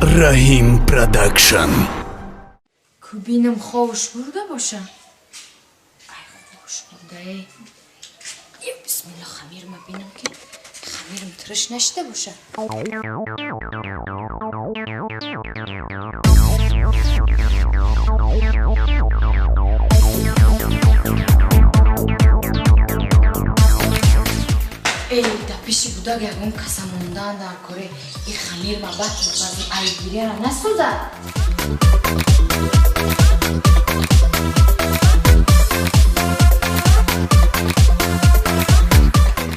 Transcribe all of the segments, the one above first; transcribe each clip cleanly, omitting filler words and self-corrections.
Раҳим Продакшн. Кубинам ховуш бурда боша. Ай, ховуш бурда, эй. Ё бисмилла, хамирма бинам, ки хамирам тириш нашида боша. Эй, да пеши гудак ягон каса мондан дар коре. И хамирма бат бази ай гиряра насӯзад.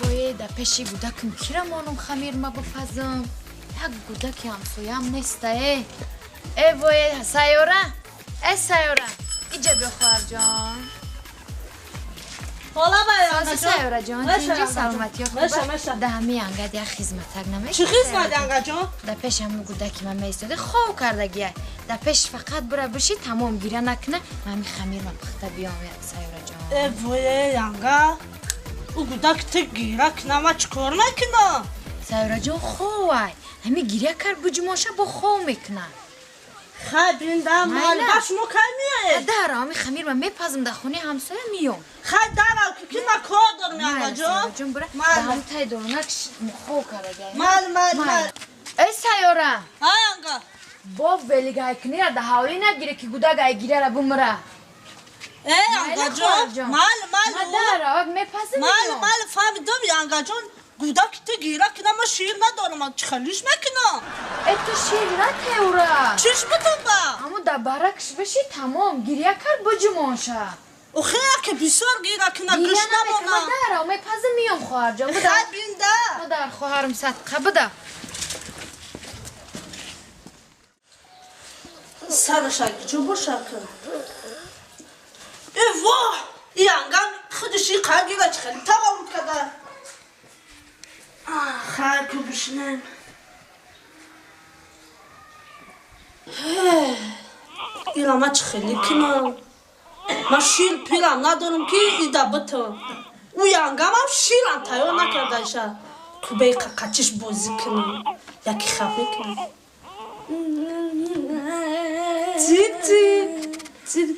Ое, да пеши гудакам кира монум хамирма бипазам? Як гудаки ҳамсоям неста, э. Э, вое, Сайёра, э, Сайёра, иҷа биё, хоҳарҷон. Хола. Сози, Сайёраҷон, тинҷи, саломатиё? Меша, меша. Да ҳами ангад як хизматак намекунӣ? Чӣ хизмат, ангаҷон? Да пеш ҳаму гудаки ман меистоди, хов кардагия. Да пеш фақат бура биши, тамом, гиря накуна, ман ҳами хамирма пухта биём, Сайёраҷон. Э, вое, янга, ӯ гудак ту гира куна, ман чӣ кор мекунам? Сайёраҷон, ховай, ҳами гиря кард, буҷумоша бо хов мекунад. Хай, бинда, Майла. Ба шумо кай меоед? Даро, ҳами хамирма мепазм, дар хонаи ҳамсоя миём. Хай, дарав, ки ман кор дорам, ангаҷон. Сайёраҷон, бура да Майла. ҳаму тай дорунак хов кардагия. Майли, майли, майли. Э, Сайёра. Ҳа, анга. Бо велигайкунира да ҳавлӣ нагире, ки гудак ай гиряра бумра. Э, ангаҷон, майли, майли. Ма дарав, мепазм, Майли, миём. майли, фаҳмидам, ангаҷон. Гудак ту гира куна, ман шир надорам, ман чӣ хелиш мекунам? Э, ту шир натеура. Чиш бутам ба? Ҳаму да баракш биши, тамом, гиря кард, буҷумонша. Охе, яке бисёр гира куна, Гиря гӯш намекунам, намонам. дарав, мепазм, миём, хоҳарҷон, буда. Хай, бинда. Модар, хоҳарам, садқа буда. Сараш ҷо боша ки. Э, воҳ, и ангам худаш и қагира чӣ хеле таваллуд карда. Хай, ку бишинем. Ира ма чӣ хеле кунам? Ман шир пирам надорам, ки ида битам. Ӯ янгамам ширам тайёр накардаиша. Кубеи қақачиш бозӣ кунам, яки хаб мекунам. Тити, тити.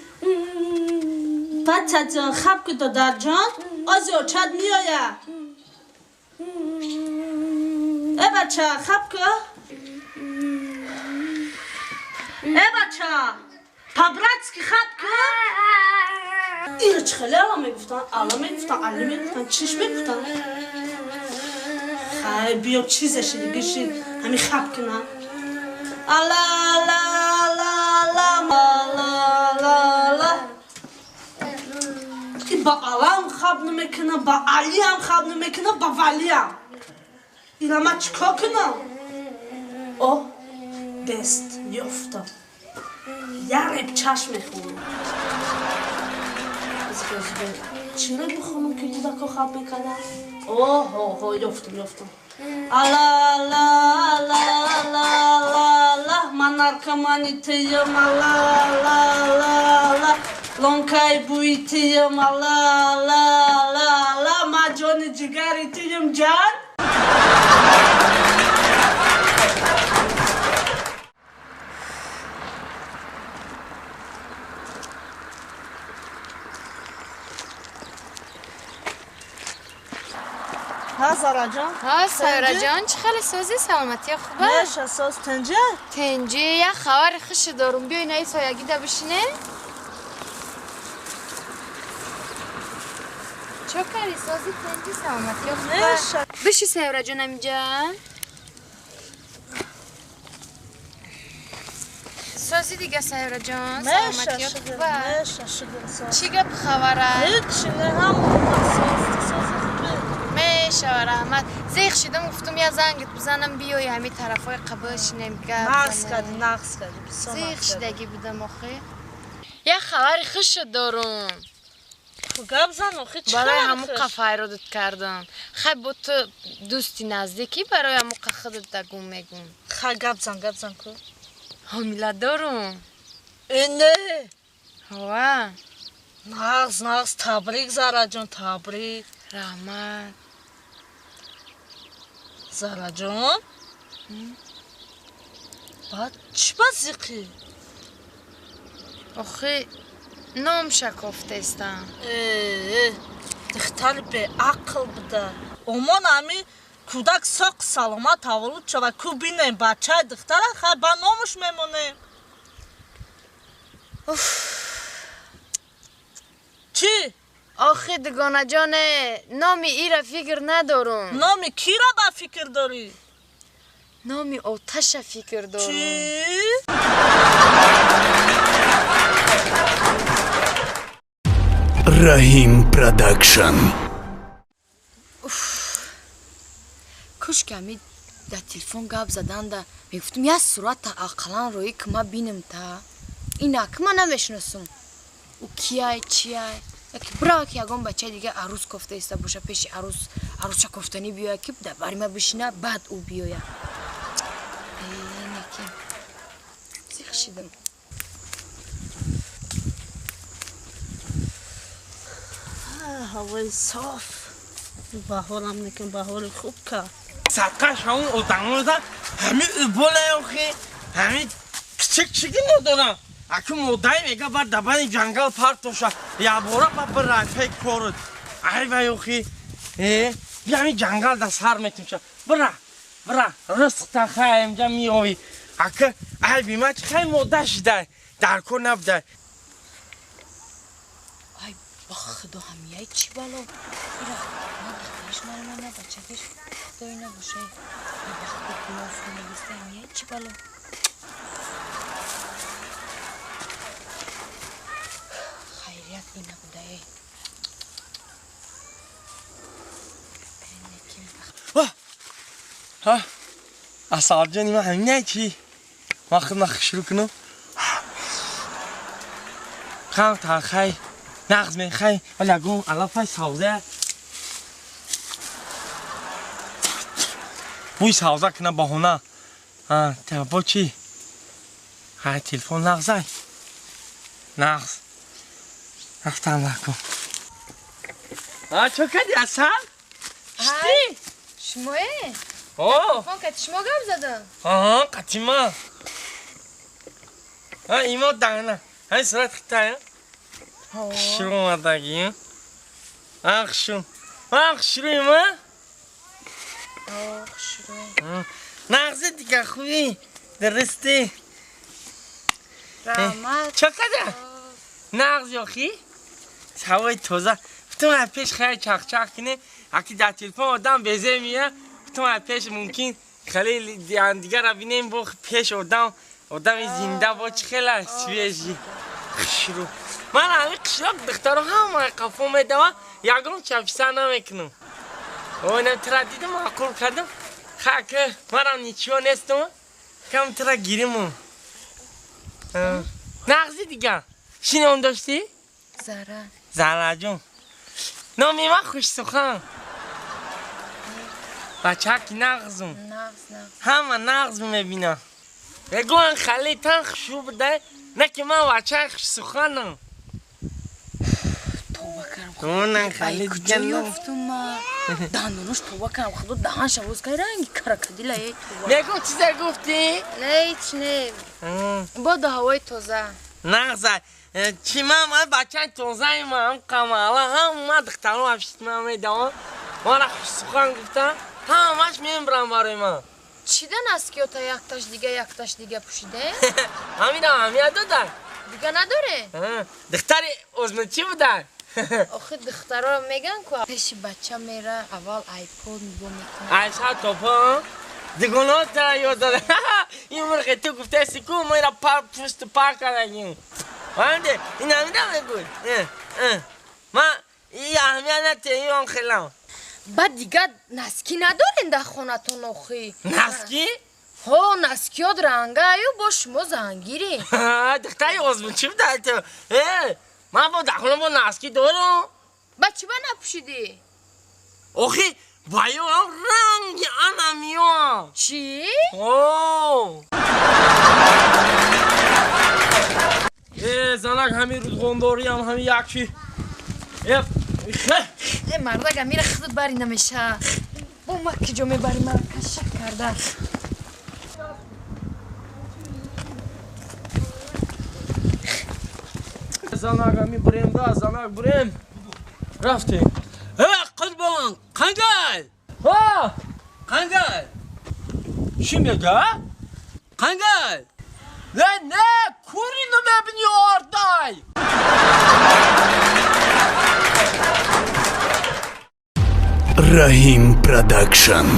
Бачаҷон, хаб ку, додарҷон, ози очад меоя. Э, бача, хаб ку. Э, бача, по-братски хаб ку. Иро чӣ хеле ала мегуфтан, ала мегуфтан, али мегуфтан, чиш мегуфтан. Хай, биё, чизаши дигаши, ҳами хаб кунам. Ала, ала, ала, ала, ала, ала, ала. Ки ба алам хаб намекунам, ба алиам хаб намекунам, ба валиам. Ира ман чӣ кор кунам? О, бест, ёфтам. Як реб чашм мехӯрам. Чӣ реб бихонам, ки кӯдако хаб мекардам? Оҳо, ёфтам, ёфтам. Ала, ала, ала, ала, ала, ала, ман наркомани тиём, ала, ала, ала, ала, лонкаи бӯи тиём, ала, ала, ала, ала, ман ҷони ҷигари тиём, ҷан. Ҳа, Зараҷон. Ҳа, Сайёраҷон, чӣ хеле, созӣ, саломатия хуба? Меша, соз, тинҷа? Тинҷи, як хабари хуши дорум. Биёй, наи соягида бишине. Чо карди, сози, тинҷи, саломатия хуба? Меша. Биши, Сайёраҷон, амиҷа. Сози дига, Сайёраҷон, Меша, саломатия шукр, хуба? меша, шукр, соз. Чӣ гап, хабара? Ҳеҷ не, ҳам соз, сози хубе. Мешава, раҳмат. Зех шидам, гуфтум, я зангит бизанам, биёй ҳами тарафҳои қабл шинем, гап Нағз занем. кардӣ, нағз кардӣ, бисёр Зех нағз кардӣ. шидагӣ будам охи. Як хабари хуш дорум. Хуб, гап зан, охи, чӣ Барои хабари ҳамун хуш? қафайродат кардам. Хай, бо ту дӯсти наздикӣ, барои ҳамун қа худат дагум мегум. Хай, гап зан, гап зан ку. Ҳомила дорум. Э, не? Ҳова. Нағз, нағз, табрик, Зараҷон, табрик. Раҳмат. Зараҷон, Баъд чӣ ба зиқӣ? Охи номша кофтестам. Э, духтари беақл буда. Омон ами кӯдак соқ саломат таваллуд шава, ку бинем бачаи духтара, хай ба номуш мемонем. Чӣ? Охи дугонаҷоне, номи ира фикр надорум. Номи кира ба фикр дорӣ? Номи оташа фикр дорум. Чӣ? Раҳим Продакшн. Кӯш ки ами дар телефон гап заданда мегуфтум як сурата ақаллан роӣ ки ма бинам та. Инак ма намешиносум. Ӯ кияй, чияй? Яке бирава ки ягон бачаи дига арӯз кофта иста боша, пеши арӯз арӯзша кофтанӣ биёяд ки дар бари ма бишина, баъд ӯ биёяд. Неки зиқ шидам. Ҳавои соф. Баҳорам некин баҳори хуб кард. Садқаш ҳамун одамода ҳамин уболаёхи ҳамин кичик чиги надорам. Аку модай мега бар дабани ҷангал партоша ябора ба бирайфаи корут. Ай ваёхи э би ҳамин ҷангал да сар метимша. Бира бира ризқта хай имҷа миёви. Ака ай бима чи хай мода шидай дар кор набудай. Ай ба худо ҳамияй чӣ бало? Ира на духтариш маро на бачакиш худои набошай. Ба худо гуноҳ мегиста ҳамияй чӣ бало? Хайрият ин набудае. Ҳа асалҷони ман ҳаминай чӣ? Ман худма шурӯъ кунам. Хам та хай нағз мехай вале ягон алафай савза бӯи савза кина баҳона. Бо чӣ? Ҳай телефон нағзай. Нағз. Рафтам накун. Чо кардӣ асал? Шитӣ? Шумое? О! Телефон кати шумо гап задам? Аҳа, қати ман. Имо дана. Ҳай сурат хитая. Хушрӯ омадагӣ. Хушрӯ. Ман хушрӯем, а? Хушрӯ. Нағзи дига хубӣ. Дурустӣ. Раҳмат. Чо када? Нағз ёхӣ? Ҳавои тоза. Гуфтам аз пеш хеле чахчах кине. Аки дар телефон одам безе мия. Гуфтам аз пеш мумкин хеле дигара бинем бо пеш одам. Одами зинда бо чӣ хела свежий. Хушрӯ. Ман ҳамин қишлоқ духтаро ҳама қафо медавам, ягон чаписа намекунам. Ой, тра дидам, маъқул кардам. Хак, манам ничего нестам. Кам тра гириму. Нағзи дига. Чӣ ном доштӣ? Зара. Зараҷон. Номи ман Хушсухан. Бачаки нағзум. Нағз, нағз. Ҳама нағз мебинам. Мегӯянд хали тан хушрӯ будай, не ки ман бачаи хушсуханам. Тоба кардам. Онан хали Куҷо ёфтум ма? Дандонош тоба кардам, худо даҳанша боз кард, ранги крокодила е тоба. Мегӯ чизе гуфтӣ? Не, ҳеч не. Бодо ҳавои тоза. Нағза. Чӣ ман бачаи тозаи ман қамала ҳама духтаро афшит ман медавам. Мана хушсухан гуфтам, ҳамаш мембирам барои ман. Чида наскиёта якташ дига, якташ дига пӯшиде? Ҳамина ҳамия дода. Дига надоре? Духтари озмун чӣ буда? Охи духтаро меган ку пеши бача мера аввал айпод нигоҳ мекунад. Айша топо дигонота ёд дода. Ин мурғи ту гуфтаси ку мо ира пар пушту пар кардагим. Фаҳмиде? Ин ҳамина мегӯй. Ман и аҳамият нате ин хелам. Баъд дига носки надорен дар хонатон охи? Носки? Ҳо, носкиёт рангаю бо шумо зангирӣ. Духтари озмун чӣ буда ту? Э, ман бо дар хона бо носки дорам. Ба чӣ ба напӯшидӣ? Охи баёам ранги ана миёам. Чӣ? О! Э, занак ҳамин рӯзғондориам ҳамин як чи. Э, Э, мардак амира худат бари намеша. Бо ма киҷо мебари мара кашак карда. Занак мебурем да, занак бурем. Рафтем. Э, Қурбон, қандай? Ҳа! Қандай? Чӣ мега? Қандай? Не, не, кури намебини ордай. Раҳим Продакшн.